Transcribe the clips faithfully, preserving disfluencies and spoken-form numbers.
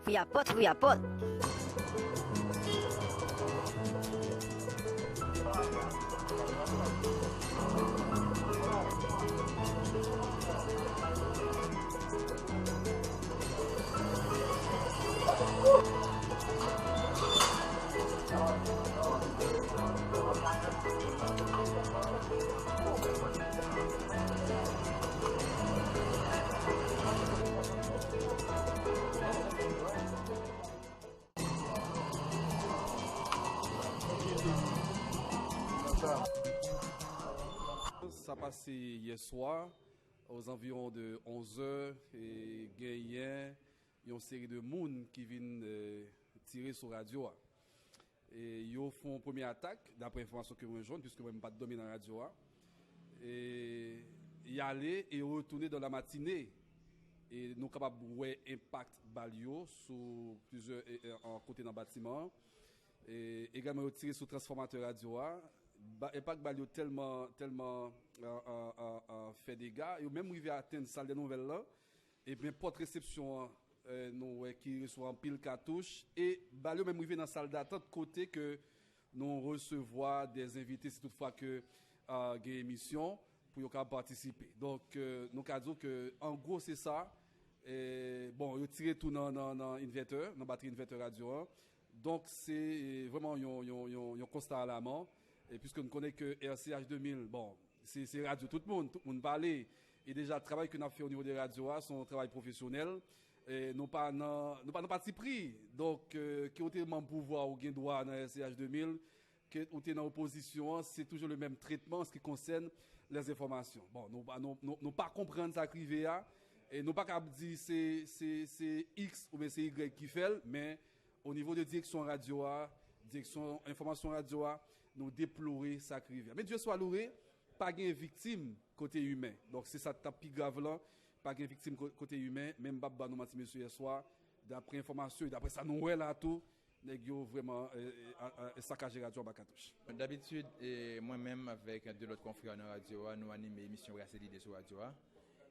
Fouye a pòt, fouye a pòt. Sa pase yè swa, aux environs de onz heures, e genyen yon seri de moun ki vin, eh, tire sou radyo a. E yo fè yon premye atak, daprè enfòmasyon ke mwen jwenn, piske mwen m pa t dòmi nan radyo a. E y ale e yo retounen dans la matinée. E nou kapab wè enpak bal yo sou plizyè, e, e, an kote nan batiman an. E egalman, yo tire sou transfòmatè radyo a. Ba, enpak bal yo tèlman, tèlman, a, a, a, a, fè dega. Yo menm rive atenn sal dè nouvèl lan. Ebyen, pòt resepsyon an, eh, nou wè ki resevwa anpil katouch. E bal yo menm rive nan sal datant kote ke nou resevwa dè envite, si toutfwa ke, ah, gen emisyon, pou yo ka patisipe. Donk, eh, nou ka di w ke, an gwo, se sa. Eh, bon, yo tire tou nan, nan, nan invètè, nan batri invètè radyo an. Donk, se, eh, vrèman yon, yon, yon, yon konsta alaman. E piske nou konnen ke R C H de mil, bon, se, se radyo tout moun, tout moun pale. E deja, travay ke n ap fè o nivo de radyo a, se yon travay pwofesyonèl. E nou pa nan, nou pa nan patipri. Donk, eh, ke w te manm pouvwa ou gen dwa nan R C H de mil, ke ou te nan opozisyon an, se toujou le menm tretman an se ki konsène lèzenfòmasyon. Bon, nou, nou, nou, nou pa konprann sa k rive a, e nou pa ka ap di se, se, se X oubyen se Y ki fè l, men o nivo de direksyon radyo a, direksyon enfòmasyon radyo a, nou deplore sa k rive a. Men Dye swa louwe, pa gen viktim kote imen. Donk, se sa k t ap pi grav lan, pa gen viktim ko-, kote imen, men m p ap ba nou manti, mesye, yè swa, daprè enfòmasyon e daprè sa nou wè la tou, nèg yo vrèman, eh, eh, a, a, sakaje radyo anba katouch. Dabitid, eh, mwen menm avèk de lòt konfrè nan radyo a, nou anime emisyon Brase Lide sou radyo a,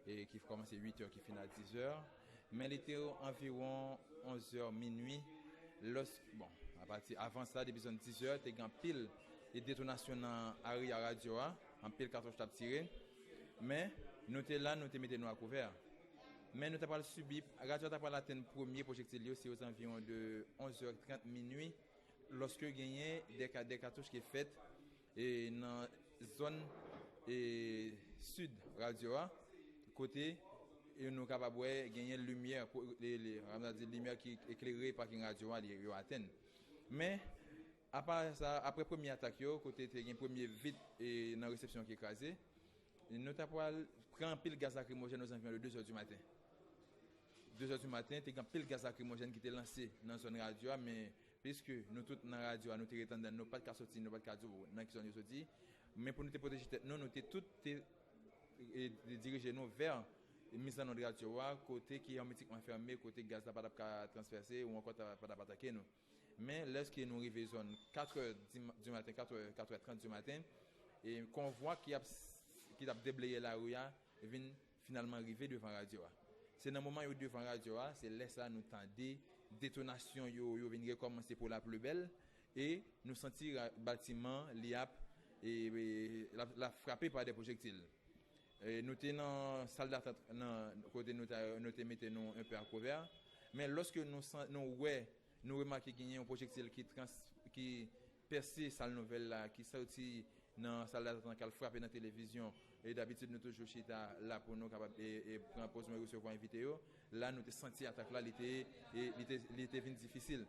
e ki kòmanse uit è, ki fini a diz è. Men li te anviwon onz è, minui, lòs, bon, apati avan sa, depi zòn diz è, te gen anpil e detonasyon nan areya radyo a, anpil katouch t ap tire. Men, nou te la, nou te mete nou a kouvè. Men nou ta pral sibi, radyo a ta pral atenn premye pwojektil yo, se ozanviwon de onz è trant minui, lòske genyen de ka-, de katouch ki fèt, e, nan zòn, e, sid radyo a, kote, e, nou kapab wè genyen limyè, po-, le, le, an a di limyè ki eklere pakin radyo a, li, yo atenn. Men, apa sa, aprè premye atak yo, kote te gen premye vit, e, nan resepsyon ki kraze, nou ta pral pran anpil gaz lakrimojèn ozanviwon de de zè di maten. De zè di maten, te gen anpil gaz lakrimojèn ki te lanse nan zòn radyo a, men piske nou tout nan radyo a, nou te ret anndan, nou pa t ka soti, nou pa t ka di w nan ki zòn yo soti. Men pou nou te pwoteje tèt nou, nou te tout te, e, dirije nou vè mizannòd radyo a, kote ki èmetikman fèmen, kote gaz la pa t ap ka transvèse ou ankò ta, pa t ap atake nou. Men lèske nou rive zòn kat è di ma-, di maten, kat è, kat è trant di maten, e konvwa ki ap, ki t ap debleye lari a vin finalman rive devan radyo a. Se nan moman yo devan radyo a, se lè sa nou tande detonasyon yo, yo vin rekòmanse pou la pli bèl, e nou santi ra-, batiman li ap, e, e, l ap, l ap frape pa de pwojektil. E, nou te nan sal datant, nan kote nou ta, nou te mete nou enpe a kouvè. Men lòske nou san-, nou wè, nou remake genyen yon pwojektil ki trans-, ki pèse sal nouvèl la, ki soti nan sal datant k al frape nan televizyon. E dabitid, nou toujou chita la pou nou kapab, e, e pran poz nou e resevwa envite yo. La, nou te santi atak la, li te, e, li te, li te vin difisil.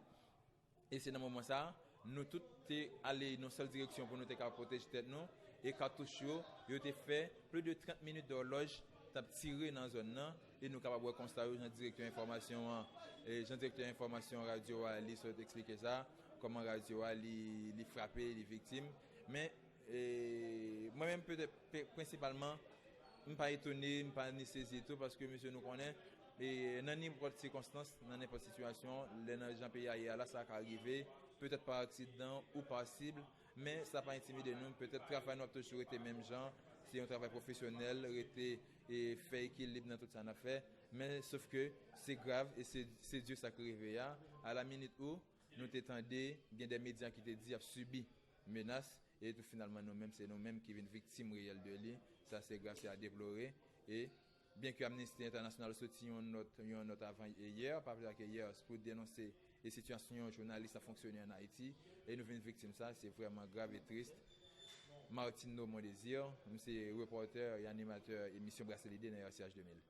E se nan moman sa a, nou tout te ale nan sèl direksyon pou nou te ka pwoteje tèt nou. E katouch yo, yo te fè plis de trant minit dòlòj t ap tire nan zòn nan. E nou kapab wè konsta yo, jan direktè enfòmasyon an, e jan direktè enfòmasyon radyo a, li sot eksplike sa, kòman radyo a, li, li frape, li viktim. Men, e, mwen menm, petèt, pe-, prensipalman, m pa etone, m pa ni sezi tou, paske, mesye, nou konnen, e, nan nenpòt sikonstans, nan nenpòt sitiyasyon, lè nan jan peyi a ye a la, sa ka rive, petèt pa aksidan ou pa sib, men sa pa entimide nou, petèt travay nou ap toujou rete menm jan, se yon travay pwofesyonèl, rete, e, fè ekilib nan tout sa n ap fè, Men sof ke se grav e se, se di sa k rive a. A la minit ou, nou te tande gen de medya ki te di y ap sibi menas, e tou finalman nou menm, se nou menm ki vin viktim reyèl de li. Sa se grav, se a deplore. E byen ke Amnesty International soti yon nòt, yon nòt avan yè, pa pli ta ke yè, pou denonse e sitiyasyon jounalis ap fonksyone ann Ayiti, e nou vin viktim sa, se vrèman grav e tris. Martino Mondésir, m se repòtè e animatè emisyon Brase Lide nan R C H de mil.